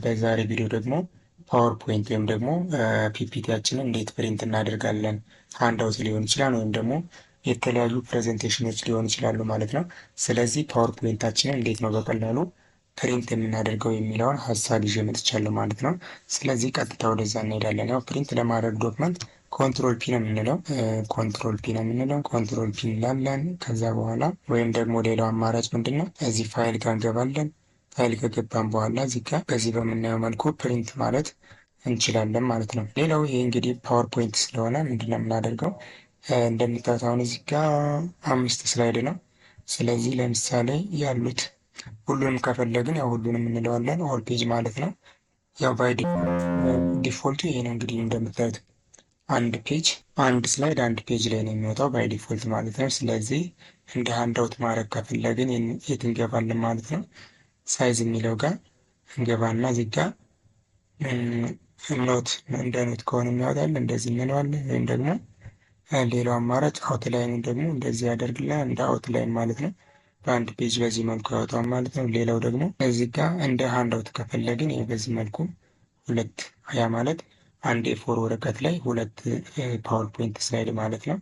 በዛሬ ቪዲዮ ደግሞ PowerPoint ወይም ደግሞ PPT ያችንን እንዴት print እናደርጋለን፣ handout ሊሆን ይችላል ወይም ደግሞ የተለያዩ presentation ኖች ሊሆኑ ይችላሉ ማለት ነው። ስለዚህ PowerPoint ኣችንን እንዴት ነው በቀላሉ print የምናደርገው የሚለውን ሀሳብ ይዤ መጥቻለሁ ማለት ነው። ስለዚህ ቀጥታ ወደዛ እንሄዳለን። ያው print ለማድረግ document control P ነው የምንለው፣ control P ነው የምንለው፣ control P እንላለን። ከዛ በኋላ ወይም ደግሞ ሌላው አማራጭ ምንድን ነው? እዚህ ፋይል ጋር እንገባለን። ፋይል ከገባን በኋላ እዚህ ጋር በዚህ በምናየው መልኩ print ማለት እንችላለን ማለት ነው። ሌላው ይሄ እንግዲህ PowerPoint ስለሆነ ምንድን ነው የምናደርገው? እንደምታዩት አሁን እዚህ ጋር አምስት slide ነው። ስለዚህ ለምሳሌ ያሉት ሁሉንም ከፈለግን ያው ሁሉንም እንለዋለን፣ all page ማለት ነው። ያው by default ኡ ይሄ ነው እንግዲህ፣ እንደምታዩት አንድ page፣ አንድ slide አንድ page ላይ ነው የሚወጣው by default ማለት ነው። ስለዚህ እንደ handout ማድረግ ከፈለግን የት እንገባለን ማለት ነው? Size የሚለው ጋር እንገባና እዚህ ጋር note፣ እንደ note ከሆነ የሚያወጣል እንደዚህ እንለዋለን። ወይም ደግሞ ሌላው አማራጭ outline ደግሞ እንደዚህ ያደርግልናል፣ እንደ outline ማለት ነው። በአንድ page በዚህ መልኩ ያወጣል ማለት ነው። ሌላው ደግሞ እዚህ ጋር እንደ handout ከፈለግን ይህ በዚህ መልኩ ሁለት፣ ያ ማለት አንድ A4 ወረቀት ላይ ሁለት PowerPoint slide ማለት ነው።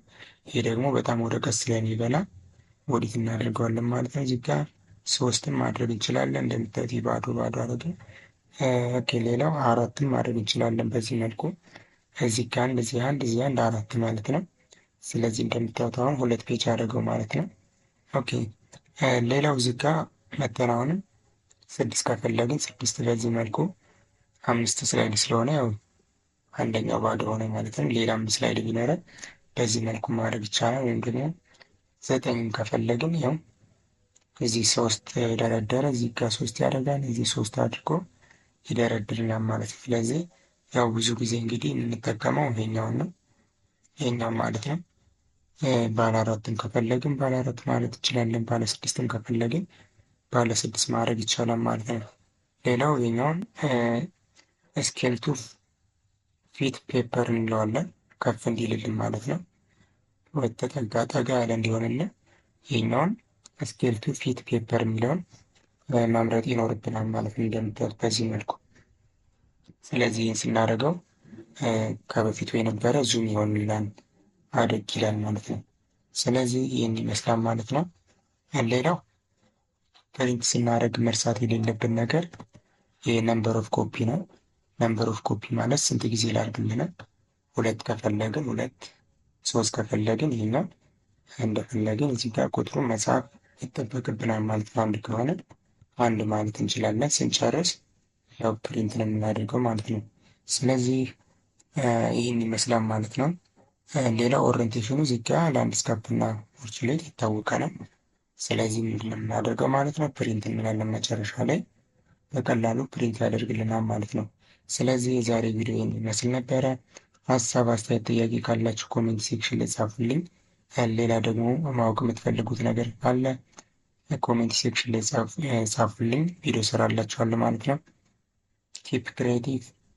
ይሄ ደግሞ በጣም ወረቀት ስለሚበላ ወዴት እናደርገዋለን ማለት ነው። እዚህ ጋር ሶስትም ማድረግ እንችላለን። እንደምታዩት ባዶ ባዶ አረገ። Okay፣ ሌላው አራትም ማድረግ እንችላለን በዚህ መልኩ፣ እዚህ ጋር አንድ፣ እዚህ አንድ፣ እዚህ አንድ፣ አራት ማለት ነው። ስለዚህ እንደምታዩት አሁን ሁለት page አደረገው ማለት ነው። Okay፣ ሌላው እዚህ ጋር መተን አሁንም ስድስት ከፈለግን ስድስት በዚህ መልኩ፣ አምስት slide ስለሆነ ያው አንደኛው ባዶ ሆነ ማለት ነው። ሌላም slide ቢኖረን በዚህ መልኩ ማድረግ ይቻላል። ወይም ደግሞ ዘጠኝም ከፈለግን ያው እዚህ ሶስት ደረደረ፣ እዚህ ጋር ሶስት ያደርጋል፣ እዚህ ሶስት አድርጎ ይደረድርናል ማለት ነው። ስለዚህ ያው ብዙ ጊዜ እንግዲህ የምንጠቀመው ይሄኛውን ነው፣ ይሄኛው ማለት ነው። ባለ አራትም ከፈለግን ባለ አራት ማለት እንችላለን። ባለ ስድስትም ከፈለግን ባለ ስድስት ማድረግ ይቻላል ማለት ነው። ሌላው ይሄኛውን scale to fit paper እንለዋለን፣ ከፍ እንዲልልን ማለት ነው። ተጠጋ ጠጋ ያለ እንዲሆንልን ይሄኛውን scale to fit paper የሚለውን መምረጥ ይኖርብናል ማለት ነው። እንደምታዩት በዚህ መልኩ። ስለዚህ ይህን ስናደርገው ከበፊቱ የነበረ zoom ይሆንልናል፣ አደግ ይላል ማለት ነው። ስለዚህ ይህን ይመስላል ማለት ነው። ሌላው print ስናደርግ መርሳት የሌለብን ነገር ይህ number of copy ነው። Number of copy ማለት ስንት ጊዜ ላድርግልን? ሁለት ከፈለግን ሁለት፣ ሶስት ከፈለግን ይህኛው፣ እንደፈለግን እዚህ ጋር ቁጥሩን መጻፍ ይጠበቅብናል ማለት ነው። አንድ ከሆነ አንድ ማለት እንችላለን። ስንጨርስ ያው print ነው የምናደርገው ማለት ነው። ስለዚህ ይህን ይመስላል ማለት ነው። ሌላው orientation ኑ እዚህ ጋ landscape እና portrait የታወቀ ነው። ስለዚህ ምንድን ነው የምናደርገው ማለት ነው? Print እንላለን፣ መጨረሻ ላይ በቀላሉ print ያደርግልናል ማለት ነው። ስለዚህ የዛሬ ቪዲዮ ይህን ይመስል ነበረ። ሀሳብ፣ አስተያየት፣ ጥያቄ ካላችሁ comment section ላይ ጻፉልኝ። ሌላ ደግሞ ማወቅ የምትፈልጉት ነገር ካለ comment section ላይ ጻፉልኝ፣ ቪዲዮ ሰራላችኋለሁ ማለት ነው። Keep creative.